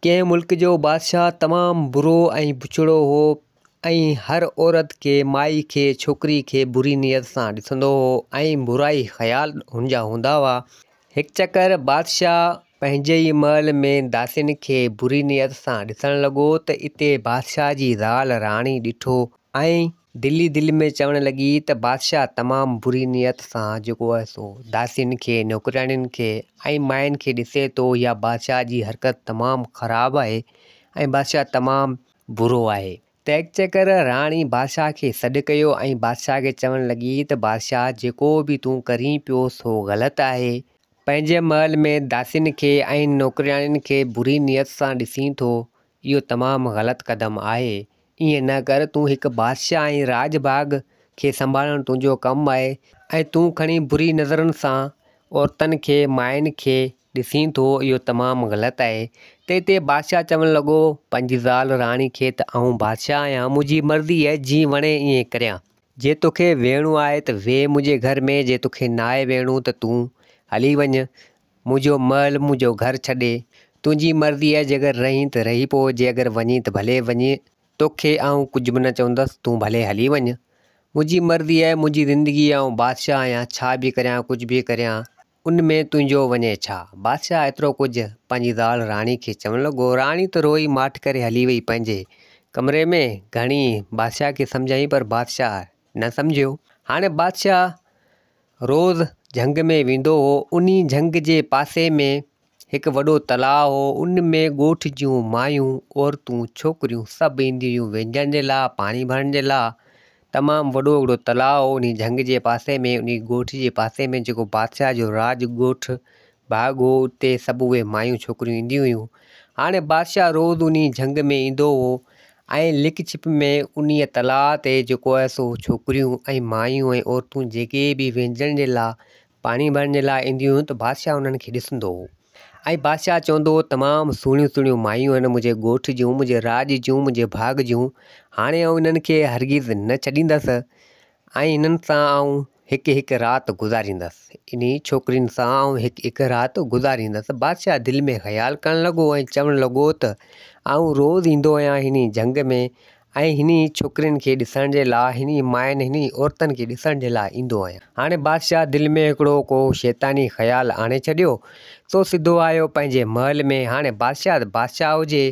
ڪنهن ملڪ جو بادشاهه تمام برو ۽ بڇڙو هو ۽ هر عورت کي، مائي کي، ڇوڪري کي بري نيت سان ڏسندو هو ۽ برائي خيال هن جا هوندا هئا. هڪ چڪر بادشاهه پنهنجي ئي محل ۾ داسين کي بري نيت سان ڏسڻ لڳو ته اتي بادشاهه جي زال راڻي ڏٺو ۽ دل ئي دل ۾ چوڻ لڳي ته بادشاهه تمام بري نيت سان جيڪو آهي سو داسين کي، نوڪرياڻين کي ۽ ماين کي ڏسي ٿو اها بادشاهه جي حرڪت تمام خراب آهي ۽ بادشاهه تمام برو آهي. ته هڪ چڪر راڻي بادشاهه کي سڏ ڪيو ۽ بادشاهه کي چوڻ لڳي ته بادشاهه جيڪو به تون ڪرين پيو سو غلط آهي. پنهنجي محل ۾ داسين کي ۽ نوڪرياڻين کي بري نيت سان ڏسين ٿو اهو تمام غلط قدم آهي. ائين نه ڪر، تون هڪ بادشاهه آهين، راڄ ڀاڳ کي سنڀالڻ تنهنجو ڪم آهي ۽ تون کڻي بري نظرن سان عورتن کي، ماين کي ڏسين ٿو، اهو تمام غلط آهي. تنهن تي بادشاهه چوڻ لڳو پنهنجي زال راڻي کي ته آئون بادشاهه آهيان، منهنجي مرضي آهي، جيئن وڻي ائين ڪريان. جي توکي ويهڻو آهي ته ويهه منهنجي گهر ۾، جي توکي ناهي ويهڻو ته تون هلي وڃ. منهنجو محل منهنجو گهر ڇڏي، تنهنجي مرضي آهي جي اگر رهين ته رهي پو، جي اگر وڃين ته ڀلي وڃ، توکي آئون ڪجهه به نه چوندس، تون ڀلي هلي وڃ. منهنجي مرضي آهي، منهنجي زندگي آهي، آئون بادشاهه آهيان، ڇا به ڪريان، ڪجهه به ڪريان، ان ۾ تنهنجو وڃي ڇا؟ بادشاهه ايترو ڪجهه پنهنجي زال راڻي کي چوڻ لڳو. راڻي ته روئي ماٺ ڪري هلي وئي پنهنجي ڪمري ۾، گهڻي بادشاهه کي سمجهايائين پر بادشاهه نه سمجهيو. هاڻي بادشاهه روز جهنگ ۾ ويندو هو. انهي جهنگ جي پاسي ۾ هڪ وڏو تلاء هو. ان ۾ ڳوٺ جون مايون، عورتون، ڇوڪريون سڀ اينديون هيون وهنجڻ جي لاء، پاڻي ڀرڻ جي لاء. تمام وڏو هڪڙو تلاء هو انهي جهنگ جي پاسي ۾، انهي ڳوٺ جي پاسي ۾ جيڪو بادشاهه جو راڄ ڳوٺ باغ هو، اتي سڀ اهي مايون ڇوڪريون اينديون هيون. هاڻي بادشاهه روز انهي جهنگ ۾ ايندو هو ۽ لڪ ڇپ ۾ انهيء تلاء تي جيڪو آهي سو ڇوڪريون ۽ مايون ۽ عورتون جيڪي به وهنجڻ جي لاء پاڻي ڀرڻ جي لاء اينديون هيون ته بادشاهه انهن کي ڏسندو هو ۽ بادشاهه چوندو هو تمام سهڻيون سهڻيون مايون آهن منهنجي ڳوٺ جون منهنجي راڄ جون منهنجي باغ جون هاڻي آئون انهن کي هرگز نه ڇڏيندس ۽ انهن سان آئون هڪ هڪ رات گذاريندس. انهي ڇوڪرين سان آئون هڪ هڪ رات گذاريندس. بادشاهه دل ۾ خيال ڪرڻ لڳو ۽ چوڻ لڳو ته آئون روز ايندو آهيان هني جهنگ ۾ ۽ هني ڇوڪرين کي ڏسڻ جي لاء، هني ماين، هني عورتن کي ڏسڻ جي لاء ايندو آهيان. هاڻي بادشاهه دل ۾ هڪڙو ڪو شيطاني خيال آڻي ڇڏيو، سو سڌو آيو پنهنجي محل ۾. هاڻي بادشاهه ته بادشاهه هجي،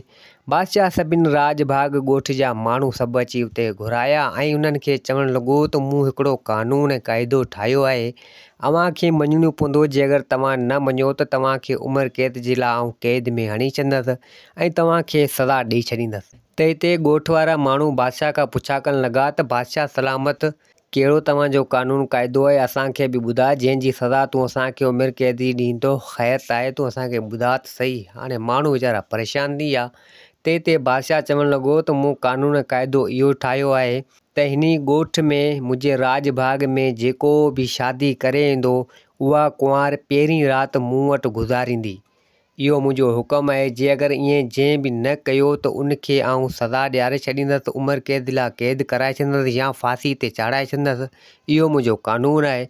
بادشاهه سڀني راڄ ڀاڳ ڳوٺ جا ماڻهو سڀ اچي اتي گهرايا ۽ انهن کي چوڻ لڳو ته مون هڪڙو قانون ۽ قاعدو ٺاهيو آهي، اوهان کي مڃڻو پوندو، جي اگر توهان نه مڃيو ته توهان کي عمر قيد جي لاء آئون قيد ۾ هڻي ڇڏندس ۽ توهان کي سزا ڏئي ڇڏيندس. ته اتي ڳوٺ وارا ماڻهو بادشاهه کان پڇا ڪرڻ لڳا ته بادشاهه سلامت! ڪهڙو توهان جو قانون قاعدو آهي اسان کي به ٻڌاء جنهن جي سزا تون اسان کي عمر قيد جي ڏيندو خير ته آهي تون اسان کي ٻڌاء ته سهي هاڻي ماڻهو ويچارا پريشان ٿي ويا تنهن تي بادشاهه چوڻ لڳو ته مون قانون قاعدو اهو ٺاهيو آهي ته هني ڳوٺ ۾ منهنجي راڄ ڀاڳ ۾ جيڪو به شادي ڪري ايندو اها ڪنوار پهرين رات مون وٽ گذاريندي اهو منهنجو حڪم آهي، جي اگر ائين جنهن به نه ڪيو ته ان کي آئون سزا ڏياري ڇڏيندس، عمر قيد لاء قيد ڪرائي ڇڏيندس يا ڦاسي تي چاڙهائي ڇڏيندس، اهو منهنجو قانون آهي.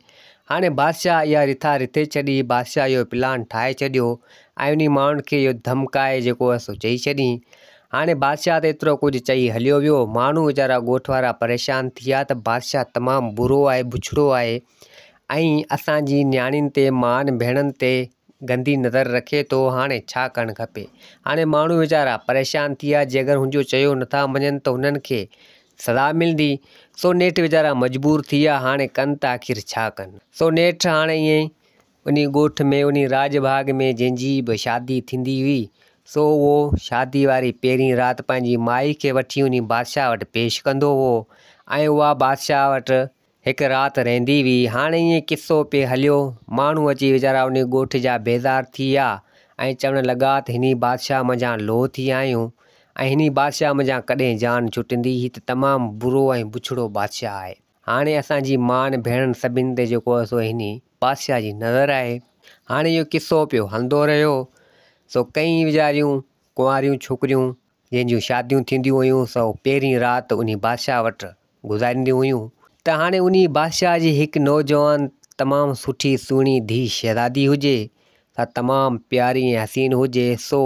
هاڻي بادشاهه اها رٿا رٿي ڇڏي، بادشاهه اهو پلان ٺاهي ڇڏيو ۽ انهي ماڻهن کي اهو ڌمڪائي جيڪو آهي سو چئي ڇڏيائين. هاڻي بادشاهه ته ايترو ڪجهه چئي هليو ويو، ماڻهو ويچارا ڳوٺ وارا پريشان ٿي ويا ته بادشاهه تمام برو آهي، بڇڙو آهي ۽ اسان جي نياڻين تي، مائن ڀيڻن تي گندي نظر رکي ٿو هاڻي ڇا ڪرڻ کپي؟ هاڻي ماڻهو ويچارا پريشان ٿي ويا جي اگر هن جو چيو نٿا مڃن ته هنن کي سزا ملندي سو نيٺ ويچارا مجبور ٿي ويا هاڻي ڪن ته آخر ڇا ڪن سو نيٺ هاڻي ائين ئي انهي ڳوٺ ۾ انهي راڄ ڀاڳ ۾ جنهن جي به شادي ٿيندي هئي سو اهو شادي واري پهرين رات پنهنجي مائي کي وٺي انهي بادشاهه وٽ پيش ڪندو هو ۽ اها بادشاهه وٽ هڪ رات رهندي هئي. هاڻي ائين قصو پئي هليو. ماڻهو اچي ويچارا انهي ڳوٺ جا بيزار ٿي ويا ۽ چوڻ لڳا ته هني بادشاهه منجهان لوهه ٿي آهيون ۽ هني بادشاهه منجهان ڪڏهن جان ڇٽندي. هي ته تمام برو ۽ بڇڙو بادشاهه آهي. هاڻي اسان جي مان ڀيڻن سڀن تي جيڪو آهي سو هني بادشاهه جي نظر آهي. هاڻي اهو قصو پيو هلندو رهيو. سو ڪئين ويچاريون ڪنواريون ڇوڪريون جنهن جون شاديون ٿينديون هيون سو پهرين رات انهي بادشاهه وٽ گذارينديون هيون ته هاڻي انهي بادشاهه جي هڪ نوجوان تمام سٺي سهڻي ڌيء شهزادي هجي سا تمام پياري ۽ حسين هجي سو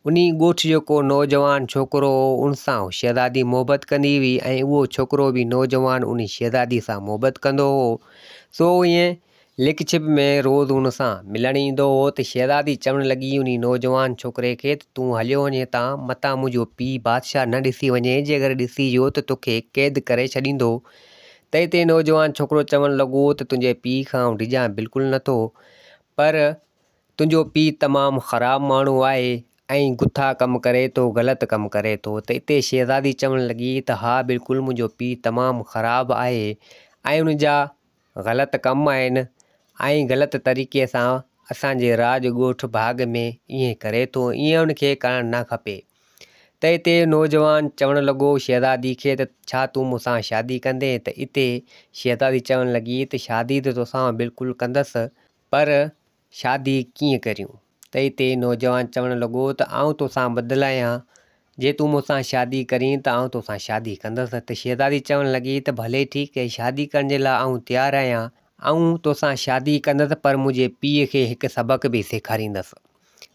انهي ڳوٺ جو ڪو نوجوان ڇوڪرو هو، ان سان شهزادي محبت ڪندي هئي ۽ اهو ڇوڪرو به نوجوان انهي شهزادي سان محبت ڪندو هو. سو ائين لڪ ڇپ ۾ روز ان سان ملڻ ايندو هو ته شهزادي چوڻ لڳي انهي نوجوان ڇوڪري کي ته تون هليو وڃ هتان، متان منهنجو پيء بادشاهه نه ڏسي وڃي، جيڪر ڏسي ويو ته توکي قيد ڪري ڇڏيندو. تنهن تي نوجوان ڇوڪرو چوڻ لڳو ته تنهنجي پيء کان آئون ڊڄان بلڪل نٿو، پر تنهنجو پيء تمام خراب ماڻهو آهي ۽ گٿا ڪم ڪري ٿو، غلط ڪم ڪري ٿو. ته اتي شهزادي چوڻ لڳي ته ها بلڪل منهنجو پيء تمام خراب آهي ۽ ان جا غلط ڪم آهن ۽ غلط طريقي سان اسان جي راڄ ڳوٺ ڀاڳ ۾ ائين ڪري ٿو، ائين ان کي ڪرڻ نه کپي. ته اتي نوجوان چوڻ لڳو شهزادي کي ته ڇا تون مون سان شادي ڪندين؟ ته اتي شهزادي چوڻ لڳي ته شادي ته توسان بلڪل ڪندس پر شادي ڪيئن ڪريون؟ ته اتي نوجوان چوڻ لڳو ته آئون توسان ٻڌل آهيان، جي تون مون سان شادي ڪرين ته آئون توسان شادي ڪندس. ته شهزادي چوڻ لڳي ته ڀلي ٺيڪ آهي، شادي ڪرڻ جي لاء آئون تيار آهيان، آئون توسان شادي ڪندس پر منهنجي پيء کي هڪ سبق به سيکاريندس.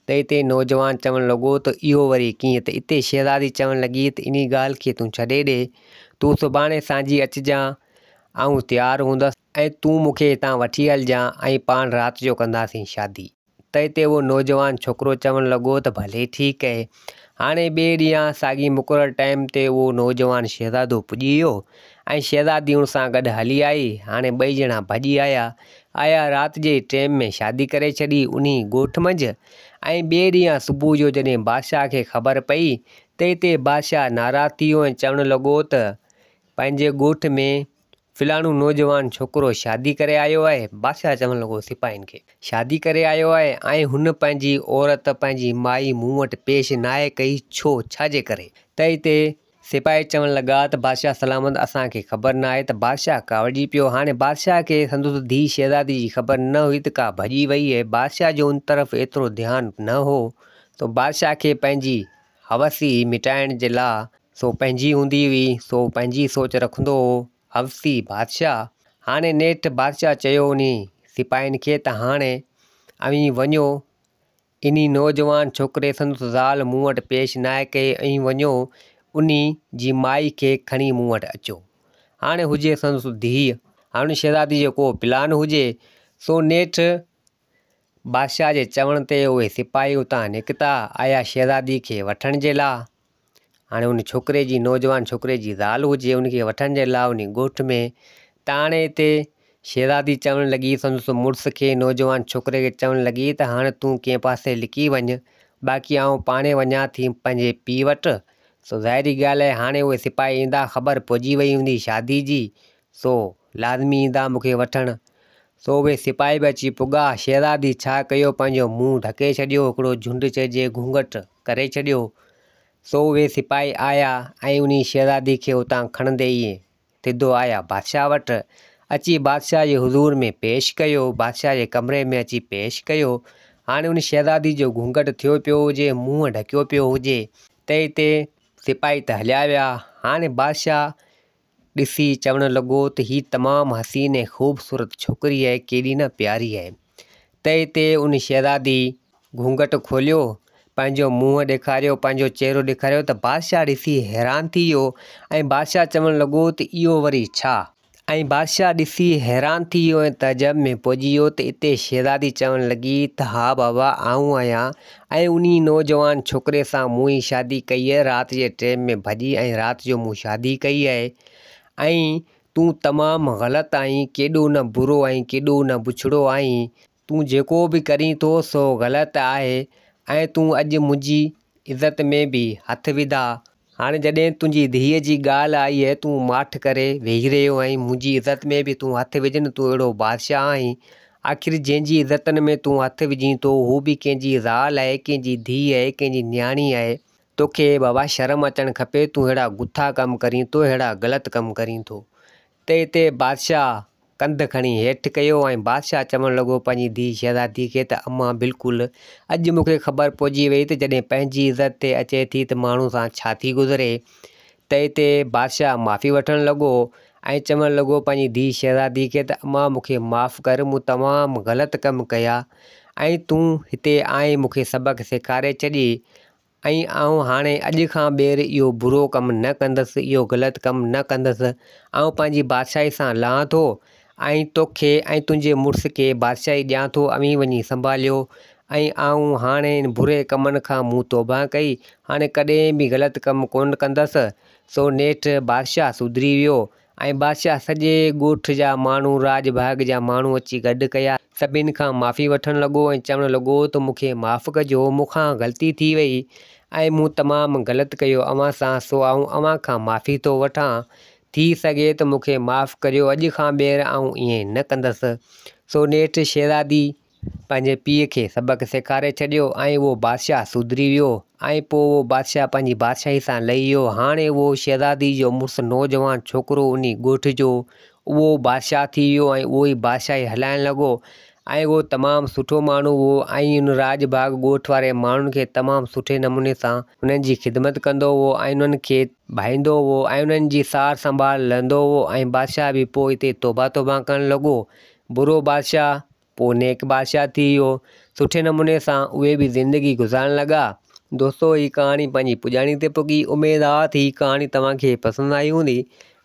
ته اتي نوجوان چوڻ لڳو ته اهو وري ڪيئن؟ ته اتي شهزادي چوڻ لڳي ته انهي ڳالهه کي تون ڇڏي ڏي، تون سڀاڻي سانجهي اچجان، آئون تيار هوندس. ۽ تون مون کي هتان وٺي هلجان ۽ پاڻ رات جو ڪنداسين شادي. ته اتي اهو نوجوان ڇوڪرو چوڻ لڳو ته ڀلي ٺيڪ اهي. هاڻي ٻئي ڏينهن ساڳي مقرر ٽائيم تي اهو نوجوان شهزادو پڄي ويو ۽ شهزادي ان سان گڏ هلي آئي. هاڻي ٻئي ڄڻا ڀڄي آيا. آيا رات جي ٽيم ۾ شادي ڪري ڇڏي انهي ڳوٺ منجهه ۽ ٻئي ڏينهن صبح جو جڏهن بادشاهه کي خبر پئي ته اتي بادشاهه ناراض ٿي ويو ۽ چوڻ لڳو ته پنهنجي ڳوٺ ۾ فلاڻو نوجوان ڇوڪرو شادي ڪري آيو آهي. بادشاهه چوڻ لڳو سپاهين کي. شادي ڪري آيو آهي ۽ هن پنهنجي عورت پنهنجي مائي مون وٽ پيش ناهي ڪئي ڇو ڇا جي ڪري؟ ته اتي سپاهي چوڻ لڳا ته بادشاهه سلامت اسان کي خبر ناهي ته بادشاهه ڪاوڙجي پيو. هاڻي بادشاهه کي سندس ڌيء شهزادي جي خبر نه هئي ته ڪا ڀڄي وئي آهي. بادشاهه جو ان طرف ايترو ڌيان نه هو سو بادشاهه کي پنهنجي هوس ئي مٽائڻ جي لاء سو پنهنجي هوندي هئي، سو پنهنجي سوچ رکندو هو. هوسي بادشاهه. هاڻي نيٺ بادشاهه چيو انهي سپاهين کي ته هاڻي اوهين وڃو، انهي نوجوان ڇوڪري سندس زال مون وٽ پيش ناهي ڪئي، اوهين وڃو انهي جي مائي کي کڻي مون وٽ اچو. هاڻي هجي سندس ڌيء، هاڻي شهزادي جو ڪو پلان هجي، سو نيٺ بادشاهه جي چوڻ تي اهي سپاهي اتان نڪتا، آيا شهزادي کي وٺڻ جي لاء. هاڻي ان ڇوڪري جي نوجوان ڇوڪري جي زال هجي ان کي وٺڻ جي لاء انهي ڳوٺ ۾ ته هاڻي هتي شهزادي چوڻ لڳي سندس مڙس کي نوجوان ڇوڪري کي چوڻ لڳي ته هاڻي تون ڪنهن پاسي لڪي وڃ باقي آئون پاڻهي وڃان ٿي پنهنجي پيء وٽ سو ظاهري ڳالهه آهي هاڻي اهي سپاهي ايندا خبر پئجي وئي هوندي شادي جي سو لازمي ايندا مون کي وٺڻ سو اهي سپاهي به اچي پڳا شهزادي ڇا ڪيو پنهنجو منهن ڍڪي ڇڏيو هڪڙو جهنڊ چئجي گهونگهٽ ڪري ڇڏيو. سو اهي سپاهي آيا ۽ انهي شهزادي کي اتان کڻندي ئي سڌو آيا بادشاهه وٽ. اچي بادشاهه جي حضور ۾ پيش ڪيو. بادشاهه جي ڪمري ۾ اچي پيش ڪيو. هاڻي ان شهزادي جو گهونگهٽ ٿيو پيو هجي، منهن ڍڪيو پيو هجي. ته اتي سپاهي ته هليا ويا. هاڻي بادشاهه ڏسي چوڻ لڳو ته هي تمام حسين ۽ خوبصورت ڇوڪري آهي، ڪيڏي نه پياري آهي. تنهن تي ان شهزادي گهونگهٽ کوليو، پنهنجو منهن ڏيکاريو، پنهنجو چهرو ڏيکاريو ته بادشاهه ڏسي حيران ٿي ويو ۽ بادشاهه چوڻ لڳو ته اهو وري ڇا؟ ۽ بادشاهه ڏسي حيران ٿي ويو ۽ تعجب ۾ پئجي ويو ته اتي شهزادي چوڻ لڳي ته ها بابا آئون آهيان ۽ انهي نوجوان ڇوڪري سان مون ئي شادي ڪئي آهي رات جي ٽيم ۾ ڀڄي ۽ رات جو مون شادي ڪئي آهي ۽ تون تمام غلط آهين ڪيڏو نه برو آهين ڪيڏو نه بڇڙو آهين تون جيڪو به ڪرين ٿو سو غلط آهي ۽ تون اڄ منهنجي عزت ۾ به هٿ وڌا هاڻي جڏهن تنهنجي ڌيء جي ڳالهه آئي آهي، تون ماٺ ڪري ويهي رهيو آهين، منهنجي عزت ۾ به تون هٿ وجهه نه، تون اهڙو بادشاهه آهين، آخر جنهن جي عزتن ۾ تون هٿ وجهين ٿو، هو به ڪنهن جي زال آهي، ڪنهن جي ڌيء آهي، ڪنهن جي نياڻي آهي، توکي بابا شرم اچڻ کپي، تون اهڙا گٿا ڪم ڪرين ٿو، اهڙا غلط ڪم ڪرين ٿو. ته اتي بادشاهه ڪنڌ کڻي هيٺ ڪيو ۽ بادشاهه چوڻ لڳو پنهنجي ڌيء شهزادي کي ته امان بلڪل اڄ مون کي خبر پئجي وئي ته جڏهن پنهنجي عزت تي اچي ٿي ته ماڻهو سان ڇا ٿي گذري. ته اتي بادشاهه معافي وٺڻ لڳو ۽ چوڻ لڳو پنهنجي ڌيء شهزادي کي ته امان مون کي معاف ڪر مون تمام غلط ڪم ڪيا ۽ تون هتي آئين مون کي سبق سيکاري ڇڏي. ۽ آئون هاڻي اڄ کان ٻيهر اهو برو ڪم نه ڪندس، اهو غلط ڪم نه ڪندس. آئون پنهنجي بادشاهي سان لهان ٿو ۽ توکي ۽ تنهنجي مڙس کي بادشاهي ڏيان ٿو، اوهين وڃي سنڀاليو. ۽ آئون هاڻي ان بري ڪمن کان مون توبهه ڪئي، هاڻي ڪڏهن به غلط ڪم ڪونه ڪندس. سو نيٺ بادشاهه سڌري ويو ۽ بادشاهه سڄي ڳوٺ جا ماڻهو، راڄ ڀاڳ جا ماڻهو اچي گڏ ڪيا. سڀني کان معافي وٺڻ لڳو ۽ چوڻ لڳو ته مون کي معاف ڪجو، مون کان غلطي ٿي وئي ۽ مون تمام غلط ڪيو اوهان سان، سو آئون اوهان کان معافي ٿو وٺان. ٿي سگهي ته مون کي معاف ڪريو، اڄ کان ٻيهر آئون ائين نه ڪندس. سو نيٺ شهزادي پنهنجي پيء کي سبق سيکاري ڇڏيو ۽ اهو بادشاهه سڌري ويو ۽ پوء اهو بادشاهه پنهنجي بادشاهي سان لهي ويو. هاڻي اهو شهزادي جو مڙس نوجوان ڇوڪرو انهي ڳوٺ جو اهو بادشاهه ٿي ويو ۽ اهو ئي بادشاهي هلائڻ لڳو ۽ اهو تمام سٺو ماڻهو هو ۽ ان راڄ ڀاڳ ڳوٺ واري ماڻهن کي تمام سٺي نموني سان انهن جي خدمت ڪندو هو ۽ انهن کي ڀائيندو هو ۽ انهن جي سار سنڀال لهندو هو ۽ بادشاهه به پوء اتي توبه توبه ڪرڻ لڳو. برو بادشاهه پوء نيڪ بادشاهه ٿي ويو. سٺي نموني سان اهي به زندگي گذارڻ لڳا. دوستو هي ڪهاڻي پنهنجي پڄاڻي تي پڳي. اميد آ ته هي ڪهاڻي توهان کي پسند آئي هوندي.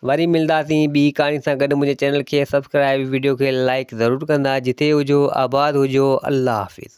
وري ملداسين ٻي ڪهاڻي سان گڏ منهنجي چينل کي سبسڪرائب وڊيو کي لائيڪ ضرور ڪندا جتي هجو آباد هجو الله حافظ.